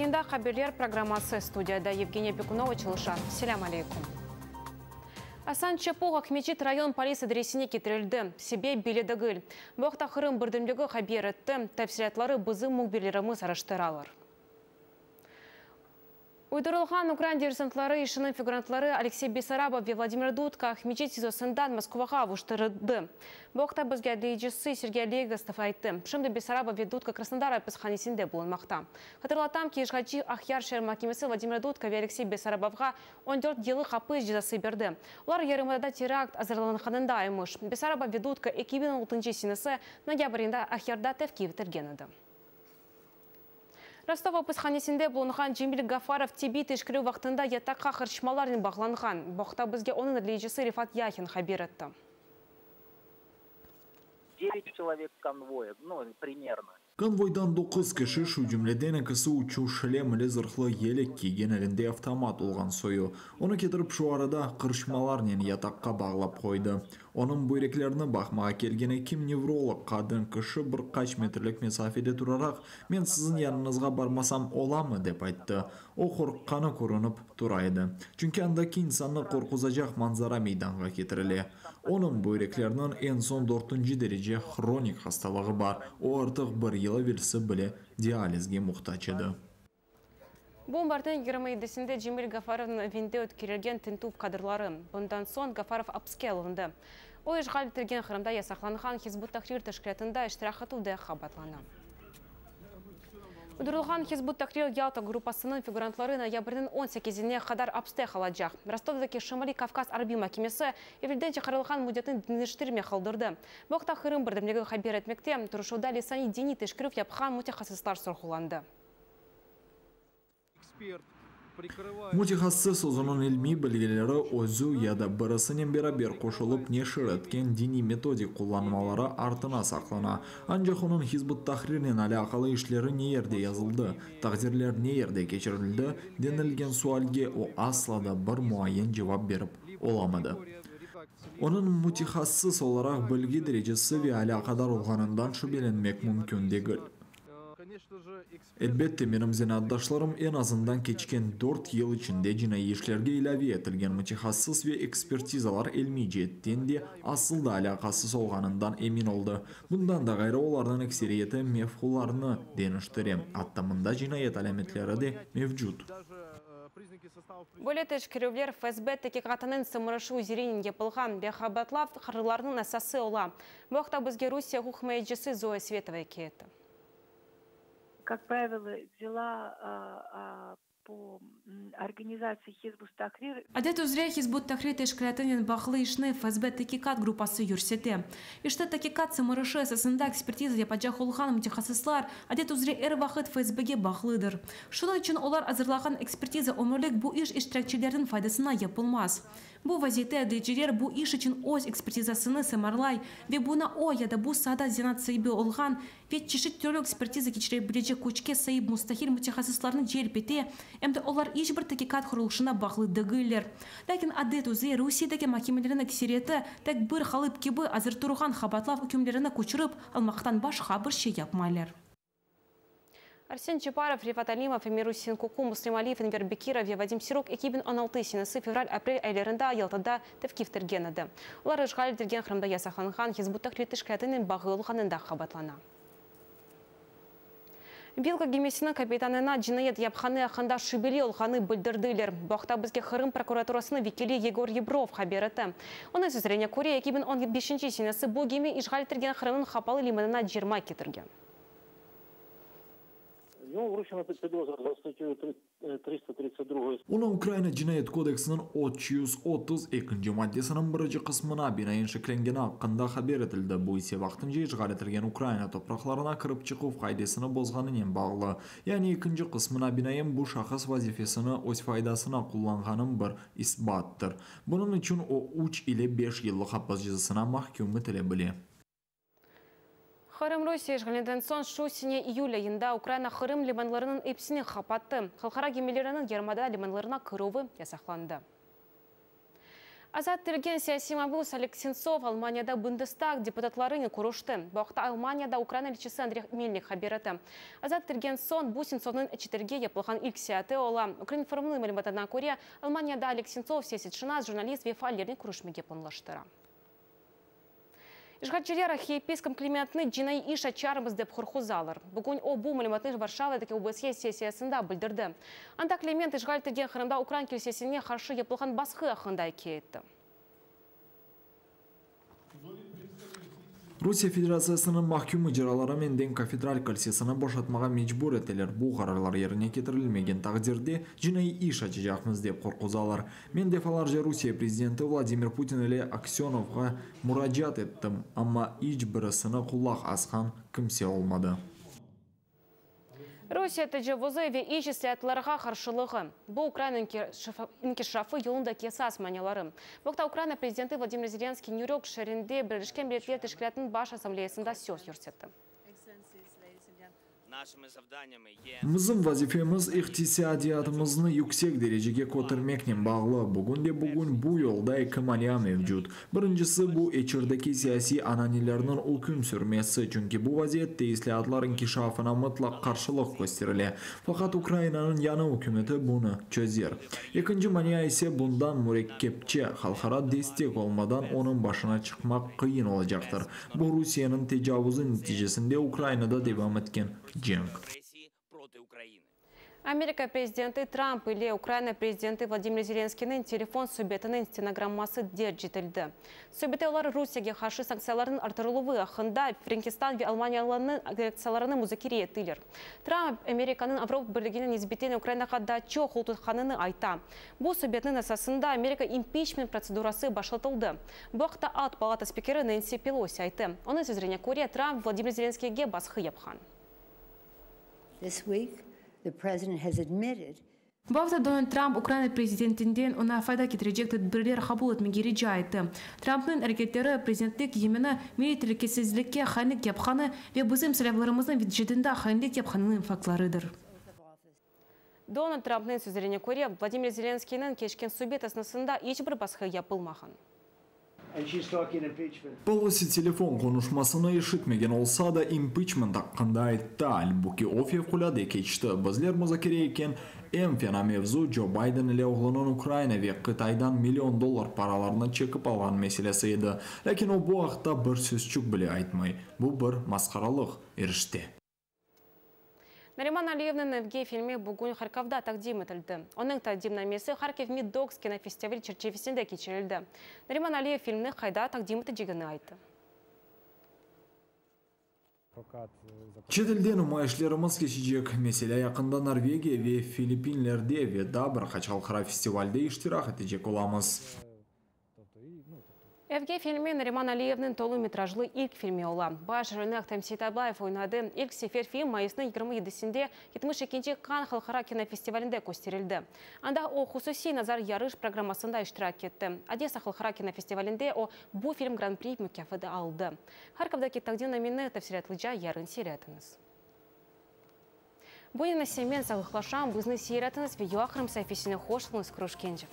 Yayında haberler programması, studiyada Yevgeniya Pekunova çalışa. Selâm aleyküm. Asan Çapuh Aqmescit rayon polis idaresine ketirildi. Sebep belli degil. Bu aqta Qırım birdemligi haber etti. Tafsilâtları bizim mühbirlerimiz araştıralar. Uydurılğan ukrain diversantları işiniñ figurantları Aleksey Bessarabov ve Vladimir Dudka Aqmescit SİZOsından Moskvağa avuştırıldı. Bu aqta bizge adliyecisi Sergey Legostov ayttı. Şimdi Bessarabov ve Dudka Krasnodar apishanesinde bulunmaqta. Hatırlatam ki, işğalci Aqyar şeer mahkemesi Vladimir Dudka ve Aleksey Bessarabovğa 14 yıllıq apis cezası berdi. Olar yarımadada terakt azırlanğanında emiş. Bessarabov ve Dudka 2016 senesi noyabr ayında Aqyarda tevqif etilgen edi. Rostov apishanesinde bulunğan Cemil Gafarov tibbiy teşkerüv vaqtında yataqqa qırçmalarnen bağlanğan. Bu aqta bizge onıñ adliyecisi Refat Yahin haber etti. Девять человек конвоя, ну, примерно. Konvoydan doquz kişi, şu cümleden ekisi uçuv şlem ile zırhlı yelek kiygen, elinde avtomat olğan soyu. Onı ketirip şu arada qırçmalarnen yataqqa bağlap qoydı. Onıñ büyreklerini baqmağa kelgen ekim nevrolog qadın kişi bir qaç metrlik mesafede turaraq, Men siziñ yanıñızğa barmasam olamı? dep ayttı. O qorqqanı körünip tura edi. Çünki andaki insannı qorquzacaq manzara meydanğa ketirile. Onıñ büyrekleriniñ eñ soñ dörtünci derece hronik hastalığı bar, o artıq bir yıl evelsi bile dializge muhtac edi. Bu martnıñ 27-sinde Cemil Gafarovnıñ evinde ötkerilgen tintüv kadrları. Bundan soñ Gafarov apske alındı. O, işğal etilgen Qırımda yasaqlanğan Hizb ut-Tahrir teşkilâtında iştirak etüvde qabaatlana. Uydurılğan Hizb ut-Tahrir Yalta gruppasınıñ figurantları noyabrniñ 18-ine qadar apste qalacaq. Rostovdaki Şimaliy Kavkaz arbiy makemesi evelden çıqarılğan müddetni deñiştirmey qaldırdı. Bu aqta Qırım birdemligi haber etmekte. Turuşuvda lisaniy-diniy teşkerüv yapqan mütehassıslar sorğulandı. Mütehassıs özüniñ ilmiy bilgileri özü ya da birisinen beraber qoşulıp neşir etken diniy-metodik qullanmaları artına saqlana. Ancaq onıñ Hizb ut-Tahrirnen alâqalı işleri ne yerde yazıldı, taqdirler ne yerde keçirildi, denilgen sualge o asla da bir muayyen cevap berip olamadı. Onıñ mütehassıs olaraq bilgi derecesi ve alâqadar olğanından şübelenmek mümkün degil. Elbette, menim zenaatdaşlarım eñ azından keçken dört yıl içinde cinaiy işlerge ilâve etilgen mütehassıs ve ekspertizalar ilmiy ceetten de asıl da alâqasız olğanından emin oldı. Bundan da ğayrı, olarnıñ ekseriyeti mevhularnı deñiştire, atta mında cinayet alâmetleri de mevcut. Böyle teşkerüvler FSB tekiqatınıñ sımarışı üzerinen yapılğan ve qabaatlav qararlarınıñ esası ola. Bu aqta bizge Rusiye uquq imayecisi Zoya Svetova ikâye etti. Kak pravilo, dela po organizatsiya Hizb ut-Tahrir. Adet üzre Hizb ut-Tahrir teşkilâtınen bağlı işni FSB taqiqat gruppası yürsete. İşte, taqiqat sımarışı esasında ekspertiza yapacaq olğan mütehassıslar adet üzre er vaqıt FSBge bağlıdır. Şunıñ içün olar azırlağan ekspertiza ömürlik bu iş iştirakçileriniñ faydasına yapılmaz. Bu vaziyette adliyeciler bu iş içün öz ekspertizasını sımarlay ve buña o ya da bu saada zenaat saibi olğan ve çeşit türlü ekspertiza keçire bilecek küçke saip mustaqil mütehassıslarnı celp ete, em de olar iç bir taqiqat qurulışına bağlı degiller. Lâkin adet üzre Rusiyedeki makemelerniñ ekseriyeti tek bir qalıp kibi azır turğan qabaatlav ükümlerini köçürip almaqtan başqa bir şey yapmaylar. Arsen Çeparov, Refat Alimov, Emir-Usein Kuku, Muslim Aliyev, Enver Bekirov ve Vadim Siruk 2016 senesi fevral-aprel aylarında Yaltada tevqif etilgen edi. Olar işğal etilgen Qırımda yasaqlanğan Hizb ut-Tahrir teşkilâtınen bağlı olğanında qabatlana. Vilka gemisiniñ kapitanına cinayet yapqanı aqqında şübeli olğanı bildirdiler. Bu aqta bizge Qırım prokuraturasınıñ vekili Yegor Yebrov haber etti. Onıñ sözlerine köre, 2015 senesi bu gemi işğal etilgen Qırımnıñ qapalı limanına cermay ketirgen. Onı Ukraina Cinayet kodeksiniñ 332-nci maddesiniñ birinci qısmına binaen şeklengeni aqqında haber etildi, bu ise vaqtınca işğal etilgen Ukraina topraqlarına kirip çıquv qaidesini bozğanınen bağlı. Yani ekinci qısmına binaen bu şahıs vazifesini öz faydasına qullanğanıñ bir isbattır. Bunıñ içün o üç ile beş yıllıq apis cezasına mahküm etile bile. Qırım Rusiye işğalinden soñ şu sene iyül ayında Ukraina Qırım limanlarınıñ episini qapattı. Halqara gemileriniñ yarımada limanlarına kirüvi yasaqlandı. Azat etilgen siyasiy mabüs Oleg Sentsov Almaniyada Bundestag deputatlarınen körüşti. Bu aqta Almaniyada Ukraina elçisi Andriy Melnik haber etti. Azat etilgen soñ bu Sentsovnıñ çetelge yapılğan ilk seyaatı ola. Ukrinformnıñ malümatına köre, Almaniyada Oleg Sentsov siyasetşınas, jurnalist ve faallernen körüşmege planlaştıra. İşğalciler arhiyepiskop Klimentni cinaiy iş açarmız dep qorquzalar. Bugün o bu malümatnı Varşavadaki OBSYE sessiyasında bildirdi. Anda Kliment işğal etilgen Qırımda ukrain kilsesine qarşı yapılğan basqı aqqında ikâye etti. Rusiye Federatsiyasınıñ mahküm icraları menden kafedral kilsesini boşatmağa mecbur eteler, bu qararlar yerine ketirilmegen taqdirde cinaiy iş açacaqmız, dep qorquzalar. Men defalarca Rusiye prezidenti Vladimir Putin ile Aksönovğa muracaat ettim, amma iç birisine qulaq asqan kimse olmadı. Rusiye tecavuzı ve iç islâatlarğa qarşılığı, bu Ukraina inkişafı yolundaki esas maniaları. Bu aqta Ukraina prezidenti Vladimir Zelenskiy Nyu-York şeerinde Birleşken Milletler Teşkilâtınıñ Baş Assambleyasında söz yürsetti. Bizim vazifemiz iqtisadiyatımıznı yüksek derecege kötermeknen bağlı. Bugün de bugün bu yolda eki mania mevcut. Birincisi, bu içerdeki siyasiy ananelerniñ üküm sürmesi, çünki bu vaziyette islâatlar inkişafına mıtlaq qarşılıq kösterile. Faqat Ukrainanıñ yañı ükümeti bunı çözer. Ekinci mania ise bundan mürekkepçe, halqara destek olmadan onıñ başına çıqmaq qıyın olacaqtır. Bu Rusiyeniñ tecavuzı neticesinde Ukrainada devam etken cenk. Amerika prezidenti Tramp ile Ukraina prezidenti Vladimir Zelenskıynıñ telefon subetiniñ stenogramması derc etildi. Subette olar Rusiyege qarşı sanktsiyalarnıñ arttırıluvı aqqında Frenkistan ve Almaniyalılarnıñ reaktsiyalarını muzakere ettiler. Tramp, Amerikanıñ Avropa Birligine nisbeten Ukrainağa daa çoq qoltutqanını ayta. Bu subetniñ esasında Amerika impiçment protsedurası başlatıldı. Bu aqta Alt palata spikeri Nensi Pelosi ayttı. Onıñ sözlerine köre, Tramp Vladimir Zelenskiyge basqı yapqan. Bu afta Donald Tramp Ukraina prezidentinden oña fayda ketirecek tedbirler qabul etmege rica etti. Trampnıñ areketleri, prezidentlik yemini milliy telükesizlikke hainlik yapqanı ve bizim silâlarımıznıñ vıcıdında hainlik yapqanınıñ faktlarıdır. Donald Trampnıñ sözlerine köre, Vladimir Zelenskıynıñ keçken subet esnasında iç bir basqı yapılmağan. Pelosi telefon qonuşmasını eşitmegen olsa da, impiçment aqqında ayttı, albuki o fevqulâde keçti. Bizler muzakere eken eñ fena mevzu, Co Bayden ile oğlunıñ Ukraina ve Qıtaydan million dollar paralarını çekip alğan meselesi edi. Lâkin o bu aqta bir sözçük bile aytmay. Bu bir masqaralıq, irişte. Nariman Aliyevniñ Evge filmi bugün Harkovda taqdim etildi. Onıñ taqdimnamesi Harkiv Meet Docs kinofestivali çerçivesinde keçirildi. Nariman Aliyev filmni qayda taqdim etecegini ayttı. Çetelde numayışlerimiz keçecek, meselâ, yaqında Norvegiya ve Filippinlerde ve daa bir qaç halqara festivalde iştirak etecek olamız. Evge filmi Nariman Aliyevniñ tolu metrajlı ilk filmi ola. Baş rolni Ahtem Seitablayev oynadı. İlk sefer film mayısnıñ yigirmi yedisinde yetmiş ekinci Kann halqara kinofestivalinde kösterildi. Anda o, hususiy nazar yarış programmasında iştirak etti. Odessa halqara kinofestivalinde o, bu film Gran-pri mukâfıtı aldı. Harkovdaki taqdimnameni tafsilâtlıca yarın seyir etiñiz. Bunen ise men sağlıqlaşam, bizni seyir etiñiz ve UA-Qırım saifesine hoş oluñız, körüşkence!